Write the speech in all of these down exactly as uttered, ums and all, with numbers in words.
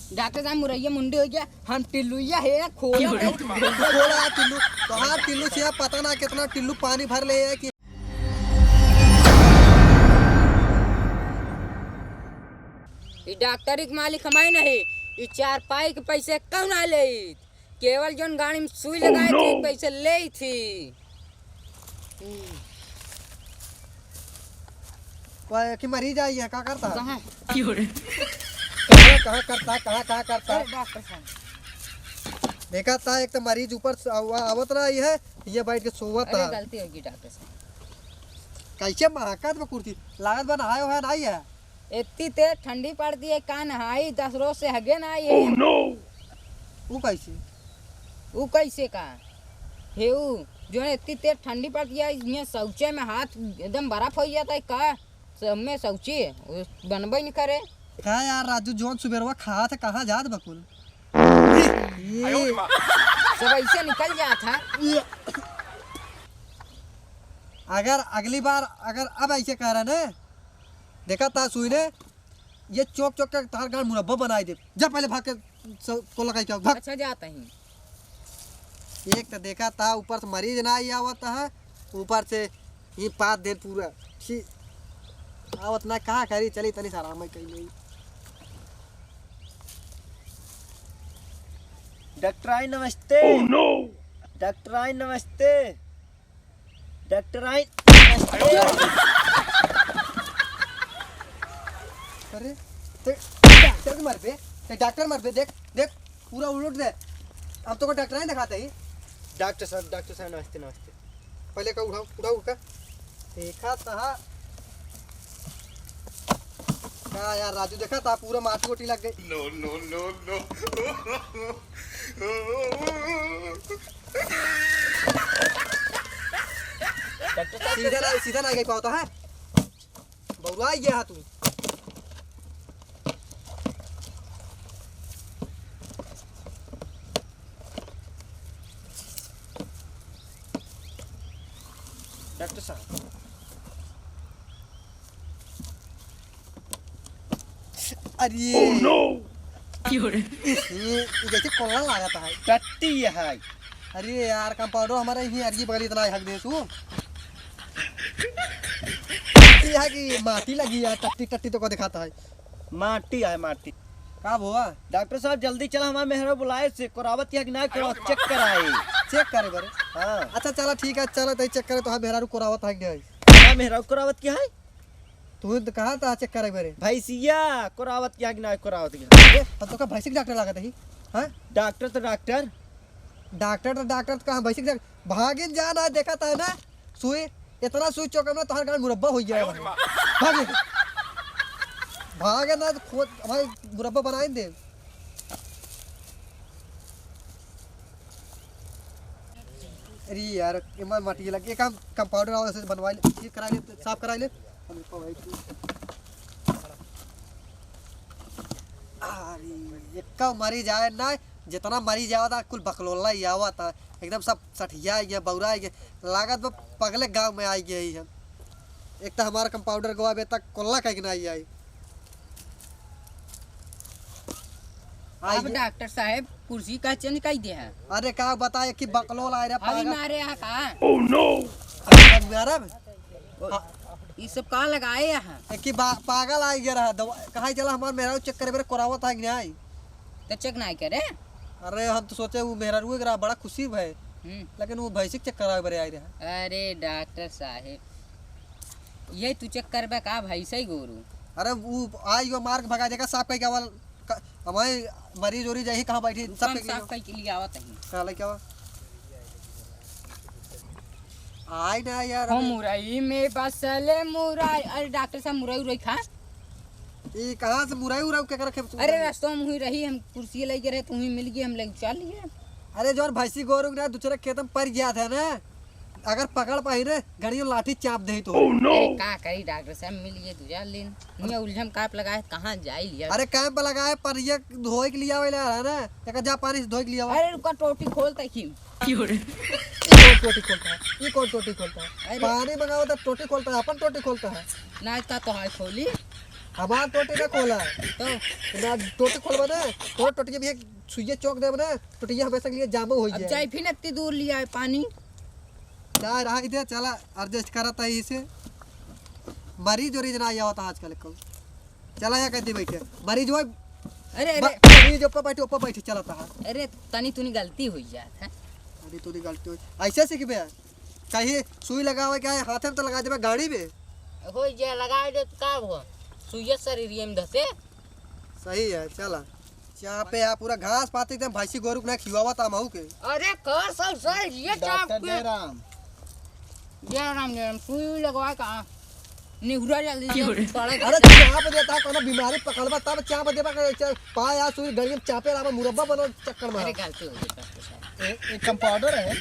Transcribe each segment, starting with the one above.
डॉक्टर साहब, मुरैया मुंडी होइ गया, हम टिल्लुइया है, खोला है। खोला टिल्लू, तोहार टिल्लू से पता ना कितना टिल्लू पानी भर ले है कि ई डॉक्टरी के मालिक हमारे नहीं, ई चारपाई के पैसे कौन आ ले? केवल जौन गाड़ी में सुई लगाए थे, पैसे ले थी। कोई कि मरीज आई है, का करता है? कहाँ? कहाँ, कहाँ करता, कहाँ, कहाँ करता? अरे डॉक्टर साहब। देखा था, एक तो मरीज ऊपर से आवा-, आवत रहा है, ये बैठ के सोवत अरे है। गलती होगी डॉक्टर साहब। कैसे महकत बा कुर्सी? लागत बा नहाए हुए नहीं है। इतनी तेज ठंडी पड़ती है, का नहाई, दस रोज से हगे ना ये। Oh no! वो कैसे? वो कैसे का? हे ऊ, जो है इतनी तेज ठंडी पड़ती है, ये शौचे में हाथ एकदम बर्फ हो जाता है का? सब में शौचे, वो बनबे नहीं करे। का यार राजू, जौन सुबेरवा खात है, कहाँ जात बकुल? सब ऐसे निकल जात है। अगर अगली बार अगर अब ऐसे कह रहा ना, देखा था सुई ने, ये चौक चौक के तार गाड़ मुरब्बा बनाई दे। जा पहले भाग के स-, को लगाई के आओ, भाग। अच्छा, जाता ही। एक तो देखा था ऊपर से मरीज ना आई आवत है, ऊपर से ये पाँच दिन पूरा छी आवत ना, का करी, चली तनी सा आराम कई नहीं। डॉक्टर आई नमस्ते। Oh no! डॉक्टर आई नमस्ते। डॉक्टर आई। अरे, ते डॉक्टर के मरबे, ते डॉक्टर मरबे, देख, देख, पूरा उलट दे। हम तो को डॉक्टर आई दिखाते ही। डॉक्टर साहब, डॉक्टर साहब, नमस्ते, नमस्ते। पहले का उठाओ, उठाओ का। देखा था। का यार राजू, देखा था, पूरा माटी ओटी लग गई। No, no, no, no। डॉक्टर साहब, सीधा ना, सीधा ना गई पावता है। बउरा गया है तू। डॉक्टर साहब। अरे। Oh no! ये, ये जैसे कोल्ला लागत है। टट्टी ये है। अरे यार, कंपाउंडर हमारे ही अरगी बगल इतना हक देसु। यहाँ की माटी लगी है, टट्टी, टट्टी तो को दिखाता है। माटी है, माटी। का भवा? डॉक्टर साहब, जल्दी चला, हमारे मेहरा बुलाए से, कोरावत या कि ना, कोरावत चेक कराए। चेक करे बरे? हाँ। अच्छा, चला, ठीक है, चला, तई चेक करे, तो हाँ, मेहरारू कोरावत है कि नहीं? हाँ, मेहरारू कोरावत क्या है? तू तो कहा था चेक करे बरे? भैंसिया कोरावत क्या कि ना कोरावत क्या? ए, हम तो का भैंसी के डॉक्टर लागत है, हाँ? डॉक्टर तो डॉक्टर। डॉक्टर तो डॉक्टर तो कहाँ भैंसी के डॉक्टर? भागिन जा ना, देखा था ना, सुई, इतना सुई चोकम ना, तोहार गांड मुरब्बा हो गया है। भागे। भागे ना तो खोद, हमारे मुरब्बा बनाए दे। अरे यार, एमा माटी लग, एक हम कंपाउंडर आवे से बनवा ले, ठीक करा ले, साफ करा ले। हम इसको भाई की। अरे, एक्का मरी जाए ना, जितना मरी जावा था, कुल बकलोला ही आवा था, एकदम सब सठिया गया, बौरा गया, लागत बा पगले गांव में आई गया ही हम। एक तो हमारा कंपाउंडर गवा बे तक कोल्ला कहीं नहीं आई। अब आई। डॉक्टर साहब कुर्सी का चेंज कर दे है। अरे का बताए कि बकलोल आए रे अभी पागल। मारे यहाँ का? Oh no! अरे, ये सब का लगाए यहाँ? एक की बा-, पागल आ गया रहा, दवा, कहाँ चला हमार मेहरारू चेक करे बेरे कोरावत है कि नहीं? तो चेक नहीं करे? अरे हम तो सोचे वो मेहरारू के रहा, बड़ा खुशी भय। हम्म। लेकिन वो भैंसी के चेक करावे बरे आई रहा। अरे डॉक्टर साहेब, ये तू चेक करबे का भैंस ही गोरू? अरे वो आई वो मार के भगा देगा, साफ कह के आवा, क-, हमारे मरीज उरीज यही कहाँ बैठी, सब कम कह के साफ कह के लिए आवत ही। कहाँ लेके आवा? आई ना यार, हो अबे। मुरई में बसले मुरई। अरे डॉक्टर साहब, मुरई उरई खा। ई कहाँ से मुरई उरई के कर खेप? अरे रास्ता में हुई रही, हम कुर्सी लेके रहे, तुम्हें मिल गई, हम लेके चल लिए। अरे जौन भैंसी गोरू ना दूसरे खेत में पड़ गया था ना, अगर पकड़ पाई ना, घड़ियों लाठी चाप दे तो। Oh no! अरे का करी डॉक्टर साहब, मिल गए दो चार दिन। मुझे उलझम काप लगाए, कहाँ जाई लिया? अरे कैंप लगाए, पर ये धोए के लिए आवे ला है ना, एक जा पानी से धोए के लिए आवा। अरे रुका, टोटी खोलता ही। क्यों रे? ये कौन टोटी खोलता है? ये कौन टोटी खोलता है? अरे। पानी मंगावा तो टोटी खोलता है, अपन टोटी खोलता है। ना इतना तो हाय खोली। हमार टोटी ना खोला। तो? ना टोटी खोलबा ना, तोर टोटिया भी एक सुइया चौक देब ना, टोटिया हमेशा के लिए जामो हो अब जाए। जाई फिर इतनी दूर लिया है पानी। जा रहा इधर, चला adjust करत है इसे। मरीज उरीज ना आया होता आजकल को। चला या कहती बैठे। मरीज वो अरे, अरे। म-, मरीज ऊपर बैठे, ऊपर बैठे चलता है। अरे, तनी तुनी गलती हुई जात है। अरे, तुनी गलती हुई। ऐसे सीखबे? कहीं सुई लगावे के है, हाथे में तो लगा देबे गाड़ी में। हो जे लगा दे तो का हो? सुइया शरीर में धसे। सही है, चला। चापे आ पूरा घास पात एकदम भैंसी गोरू के ना खियावत आ महू के। अरे कर सर, सर, ये चाप डॉक्टर के। जयराम। जयराम, जयराम, सुई लगवा का? निहुरा जल्दी से क्यों रे? पड़े। अरे चाप देता, कोनो बीमारी पकड़बा तब चाप देबा के, चा-, पाए आ सुई गली में चापे लाबा, मुरब्बा बनल चक्कर में। अरे गलती हो गई, डॉक्टर साहब। ए, ए, कंपाउंडर है?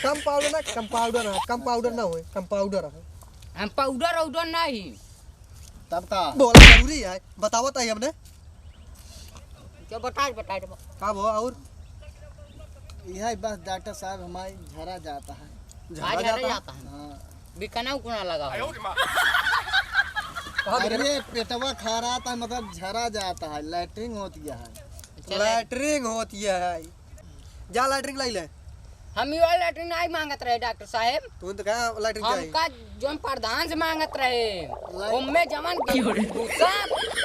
कंपाउंडर ना, कंपाउंडर है, कंपाउंडर ना होए, कंपाउंडर है। हम पाउडर वाउडर नहीं। तब का? बोला जरूरी है, बतावत है हमने। क्या बताए, बताए दे। का भो और? यह बस डॉक्टर साहब हमारी झरा जाता है। झरा आज झरा जाता है? जाता है। हाँ। बिकना उकना लगा हो। कहाँ बिकना? अरे पेटवा खा रहा था, मतलब झरा जाता है, लैट्रिन होती है। चला। लैट्रिन होती है। जा लैट्रिन लाई ले। हम यो लैट्रिन नहीं मांगत रहे डॉक्टर साहेब। तू तो कहा लैट्रिन चाहिए? हमका जोन प्रधान से मांगत रहे, लैट्रिन। ओमे जवन घुसा,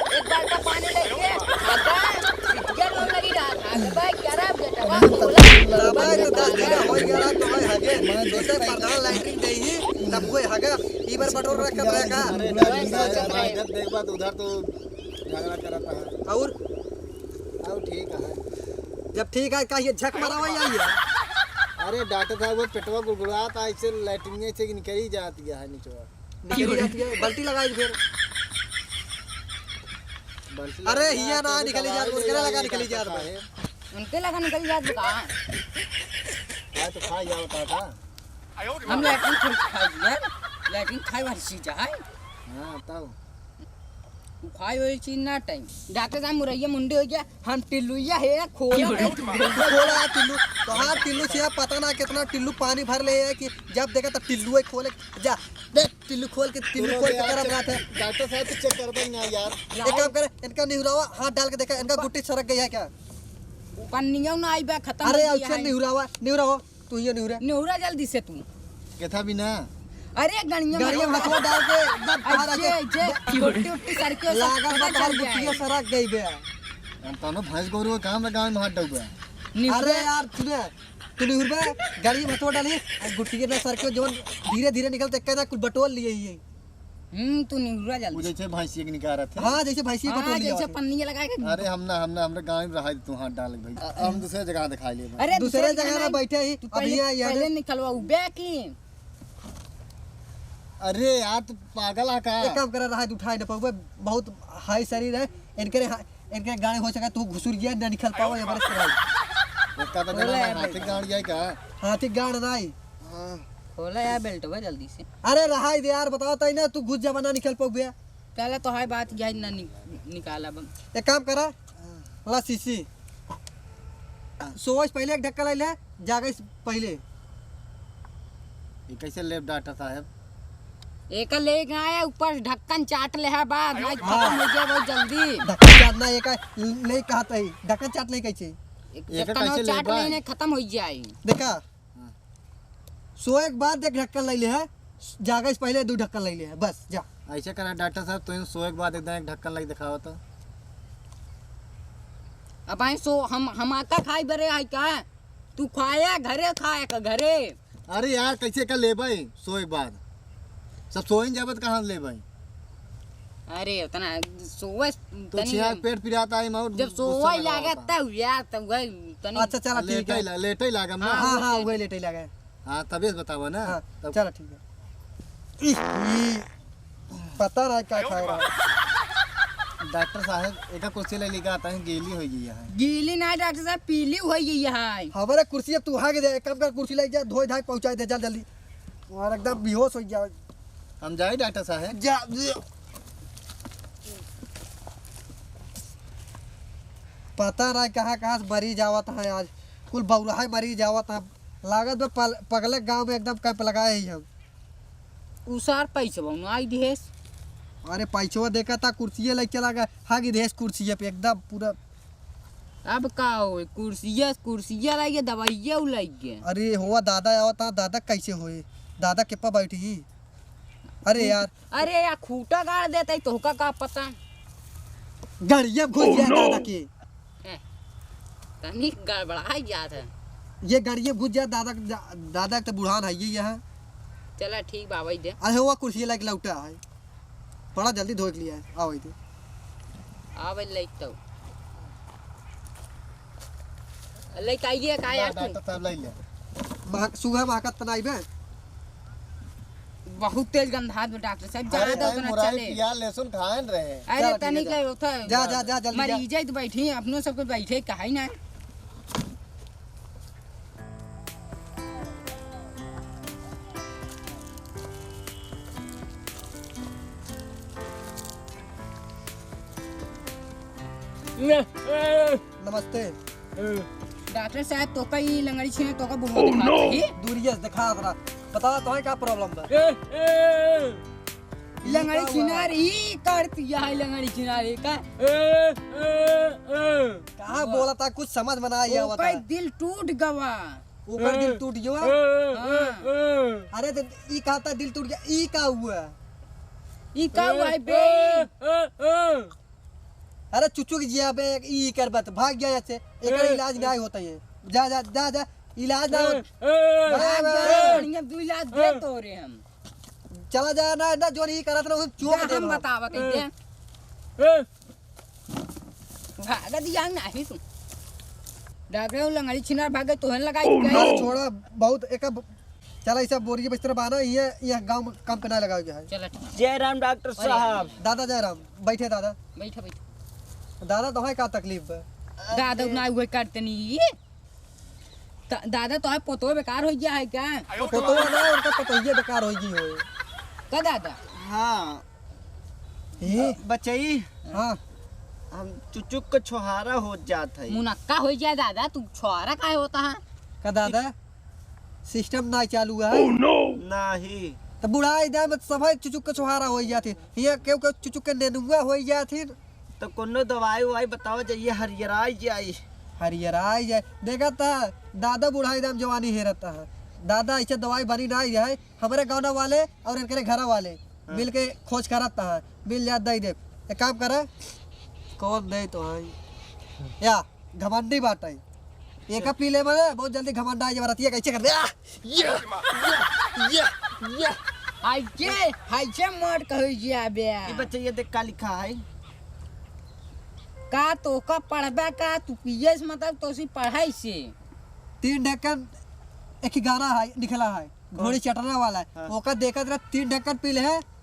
एक बाल्टा पानी लेके हगा, सिटिया लोग लगी रहा था। अरे भाई, क्या रहा बेटा? वाह, बोला। अरे भाई, तो दस दिन हो गया रहा, तो भाई हगे, मैं तो सर प्रधान लैट्रिन दे ही, तब कोई हगा, ई बार बटोर रखा था का? अरे, डॉक्टर साहब, इधर देखबा तो उधर तो झगड़ा करता है। और? और ठीक है। जब ठीक है, का ये झक मारा हुआ या ये? अरे डॉक्टर साहब, वो पेटवा गुड़गुड़ात है, ऐसे लैट्रिन से निकली जाती है निचवा। निकली जाती है, बाल्टी लगाई फिर। बाल्टी अरे लगा हिया के ना तो निकली जात, दवाई उनके ले लगा आइए निकली जात डॉक्टर बा। साहब। उनके लगा निकली जात बा का? हाँ, तो खा जाओ, का, का? हम लैट्रिन थोड़ी खाई यार, लैट्रिन खाए वाली चीज है। हाँ, तब। उ खाए वाली चीज ना टाइम। डॉक्टर साहब, मुरैया मुंडी हो गया, हम टिल्लुइया है, खोला क्यों? है। खोला है टिल्लू, तोहार टिल्लू से पता ना कितना टिल्लू पानी भर ले है कि जब देखा तो टिल्लू है खोले, जा, देख टिल्लू खोल के, टिल्लू खोल के यार, करत रहत है। डॉक्टर साहब, तो चेक करबे ना यार। एक काम करे, इनका निहुरावा हाथ डाल के देखा, इनका गुट्टी सरक गई है क्या? पन्नियों ना आई बा, खत्म अरे, हो गई अच्छा है। निहुरावा, निहुरावा। तू ये निहुरा। निहुरा जल्दी से तू। केथा भी ना। अरे गणिया गणिया में मत हथवा डाल के एकदम तार ऐसे, आके ऐसे, उट्टी, उट्टी सरके सब लागत पता बा तार चल जाए। गुटिया सरक गई बे। हम तनो भैंस गोरू के काम में गाँव में हाथ डूबा। निहुरा। अरे यार सुने, तू निहुर बे, गणिया में हथवा डाली, आ गुटिया ना सरके जवन धीरे धीरे निकलते कहना कुल बटोर लिए ये। हम्म, तू निहुरा जल्दी। वो जैसे भैंसिया के निकाल रहे थे। हाँ, जैसे भैंसिया हाँ, बटोर लिया जैसे होता। पन्नी लगा के। अरे हम ना, हम ना, हमरे गाँव में रहा तू हाथ डाल भाई। अ, हम दूसरे जगह दिखा ले भाई। अरे दूसरे दूसरे जगह जगह ना नहीं। बैठे ही, तू अब पहले, यहाँ आइए पहले ना। निकलवा, उ बे की। अरे यार, तू पागल है का? एक काम करा, रहा है, उठाए न पाऊबे, बहुत हाई शरीर है, इनके रे-, इनके गाड़ी हो सका, तू घुसुर गया, ना निकल पावा, ये बड़े से रहा। इसका तो बोला जना यार हाथी बेटा। गाड़ जाए का? हाथी गाड़ नहीं। हाँ। खोला यार बेल्टवा जल्दी से। अरे रहाई दे यार, बताओ तई ना, तू घुस जाबा ना निकल पउबे। चला तो हाय बात यही ना नि-, निकाला बम। एक काम करा, ला शीशी। सोवे से पहले एक ढक्कन ले ले, जागे से पहले। ये कैसे लेब डॉक्टर साहब? एक ले गए ऊपर ढक्कन चाट ले है बाद, भाई हाँ। खत्म हो जाए बहुत जल्दी। ढक्कन चाटना एक ले कहत है, ढक्कन चाट नहीं कैसे? एक एक ढक्कन और कैसे चाट लेबा? लेने खत्म हो जाए। देखा, हाँ। सोए के बाद एक ढक्कन ले ले है, जागे से पहले दो ढक्कन ले ले है, बस जा। ऐसे करा डॉक्टर साहब, तुम सोए के बाद एकदम एक ढक्कन लग दिखाओ तो। अब आई सो हम, हम आका खाई बरे आई का? तू खाया घरे खाया का घरे। अरे यार, कैसे का लेबै सोए के बाद? सब सोए न जाबत कहाँ लेबै? अरे उतना सोवे तो तनी छिया पेट पिराता है, मैं जब गुस्सा सोवे लगा लागे होता। तब यार, तब वही तनी अच्छा, चला, ठीक लेटे है। ला-, लेटे लागम ना। हाँ, हाँ, हाँ, वही लेटे लागे। हाँ, तबे से बतावा ना। हाँ, तब चला, ठीक है। ई, ई, पता ना क्या खाए रहा। डॉक्टर साहब, एक कुर्सी ले लेके आता है, गीली हो गई है। गीली ना डॉक्टर साहब, पीली हो गई है। हमारे कुर्सी अब तू हाग दे, एक काम कर, कुर्सी ले जा, धोए धाए पहुँचा दे, जल्दी जल्दी। और एकदम बेहोश हो गया। हम जाए डॉक्टर साहब? जा, जा। पता ना कहाँ कहाँ से मरीज आवत है आज, कुल बौराहा मरीज आवत है। लागत बा पल-, पगले गांव में एकदम कैंप लगाए ही हम। उ सार पैसे बा, आई दिहेस। अरे पैसवा देखा था, कुर्सिये लइ चला गया, हागि देस कुर्सिये पे एकदम पूरा। अब का होई, कुर्सिया, कुर्सिया लइ गया, दवाइया उ लइ गया। अरे होवा दादा आवत, दादा कैसे होए, दादा के पा बैठी। अरे यार। अरे यार, खूटा गाड़ देता ही, तोहका का पता। गड़िया घुस गया दादा के। ए, तनिक गड़बड़ाइ जात है। ये गड़िया घुस गया दादा, दादा के तो बुढ़ान है ये यहाँ। चला ठीक बा, आवइ दे। अरे हुआ कुर्सी लइके लौटा है, बड़ा जल्दी धोइके लिया है, आवइ दे। आवइ लइके तो। लइके आइए, का ना, यार तू? डॉक्टर साहब, लइ ले। महक-, सुबह महकत त नाई बे? बहुत तेज गंधात बा डॉक्टर साहब, अरे, ज्यादा तनी उतना मुरई चले। पिया, लहसुन खाएन रहे। अरे, चल, ठीक है, तनिक जा। ले उठा। जा, जा, जा, जल्दी जा। मरीज है तो बैठी, अपनो सबके बैठे, कहाई ना। नमस्ते। डॉक्टर साहब, तोका ई लंगड़ी छिनार, तोका बुढ़वा दिखात रही। दूरिया से दिखात रहा। बतावा, तोहे का problem बा? लंगड़ी छिनार ई करती है, लंगड़ी छिनार ई का? कहाँ बोलता, कुछ समझ में ना आई आवता। ओकर दिल टूट गवा। ओकर दिल टूट गवा? हाँ। अरे, तो ई कहता दिल टूट गया, ई का हुआ? ई का हुआ है बे? अरे चुचुक जिया बे, ई करबत भाग गया यहाँ से, एकर ए, इलाज ए। नाहीं होता है। जा, जा, जा, जा, इलाज ना हो-, ए, ए। भाग, भाग, जा, भाग। बढ़िया दू इलाज दे तोरे हम। चला जा ना, ना जोर ई करत रहो, चोक जा, दे हम रहो। बतावा ए, कैसे। ए। भाग दिया नाहीं तू। डॉक्टर उ लंगड़ी छिनार भागे तोहन लगाई Oh, गए। no। अरे छोड़ा, बहुत एक अब चला, ई सब बोरिया बिस्तर बाना, ये, ये गाँव में काम पे ना लगावे के है। चला, ठीक। जय राम डॉक्टर अरे, साहब। दादा जय राम, बैठे दादा। बैठा, बैठा। दादा, तोहे का तकलीफ बा? दादा, ना उहे करते नहीं। त-, दादा, तोहे पोतवा बेकार होइ गया है का? पोतवा ना, उनका पतोहिया बेकार होइ गई होए। का दादा? हाँ। ए? बचई। हाँ। हम चुचुक के छोहारा हो जात है। मुनक्का होइ जाए दादा, तू छोहारा काहे होता है? का दादा? System ना चालू है। Oh, no! नाही। तो बुढ़ाई दे में सफाई चुचुक के छोहारा हो जाते। ये केहू के चुचुक के नेनुआ हो जाते। तो कोनो दवाई उवाई बतावा जाइए, हरियराई जाई। हरियराई जाए। देखा था, दादा बुढ़ाई दे में जवानी हेरता है। दादा ऐसे दवाई बनी ना है। हमरे गाँव वाले और इनके घरा वाले हाँ। मिल के खोज करत है। मिल जात दई दे। एक काम करा, कौन दे तो आई। या। घमंडी बाटे। एका पी ले मने, बहुत जल्दी घमंड आ जाए, रतिया कैसे कर दे। आ! ये, ये, ये, ये। हाय के, हाय के मत कहो जिया बे। ई बच्चा ये देख का लिखा है। का तोका पढ़बे का, तू पिए से मतलब तोसी पढ़ाई से। तीन ढक्कन एक ही गाना है, लिखला है। कौन? घोड़ी चटना वाला है। हाँ। ओका देखत रह, तीन ढक्कन पी ले है।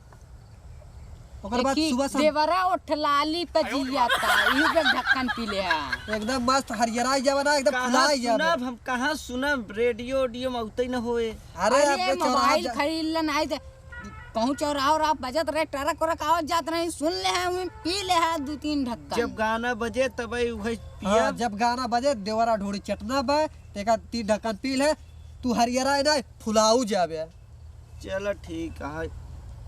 ओकर बाद देखी, सुबह शाम देवरा ओठलाली पे जिया था, इहू के ढक्कन पी ले है। एकदम मस्त हरियराई जावा ना, एकदम कहाँ फुलाई जावा। सुनब हम, कहाँ सुनब? रेडियो, ओडियो में उतई न होए। अरे, अरे, आपके चौराहा मोबाइल जा- खरीद लेना है, तो कहूँ चौराहा और आप बजत रहे, ट्रक व्रक आवत जात रहे, सुन ले है, उहें पी ले है दू तीन ढक्कन। जब गाना बजे, तबे उहे पिया। हाँ, जब गाना बजे, देवरा ढोड़ी चटना बा, तेका तीन ढक्कन पी ले, तू हरियराई ना, फुलाऊ जाबे। चला ठीक है,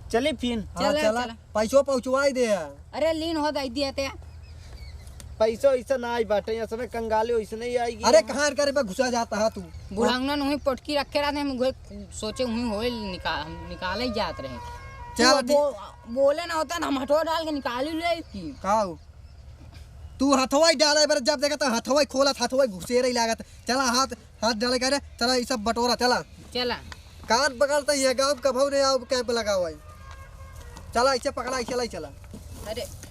चली फिन। हाँ, चला, चला। चला। पैसो पहुँचवाई दे। अरे लीन हो दाई दिया ते। पैसो ऐसा ना आई बाटे, ऐसा में कंगाली वैसे नहीं आएगी। अरे कहाँ करे पे घुसा जाता है तू? बुढ़ंगना नहीं पोटकी रखे रहते, हम उहे सोचे हुई होए निकाल, हम निकाले ही जात रहे। चल वो ठीक। बो-, बोले ना होता ना, हम हटवा डाल के निकाली ले की। का हो? तू हथवा ही डाले बर जब देखा तो हथवा ही खोलत, हथवा ही घुसेरे ही लागत। चला हाथ हाथ डाले का रे, चला, ई सब बटोरा, चला। चला। कान पकड़ता ही है, गाँव में कभऊ नहीं आओ, कैंप लगा हुआ है। चला, ऐसे पकड़ा, ऐसे लाई चला। अरे।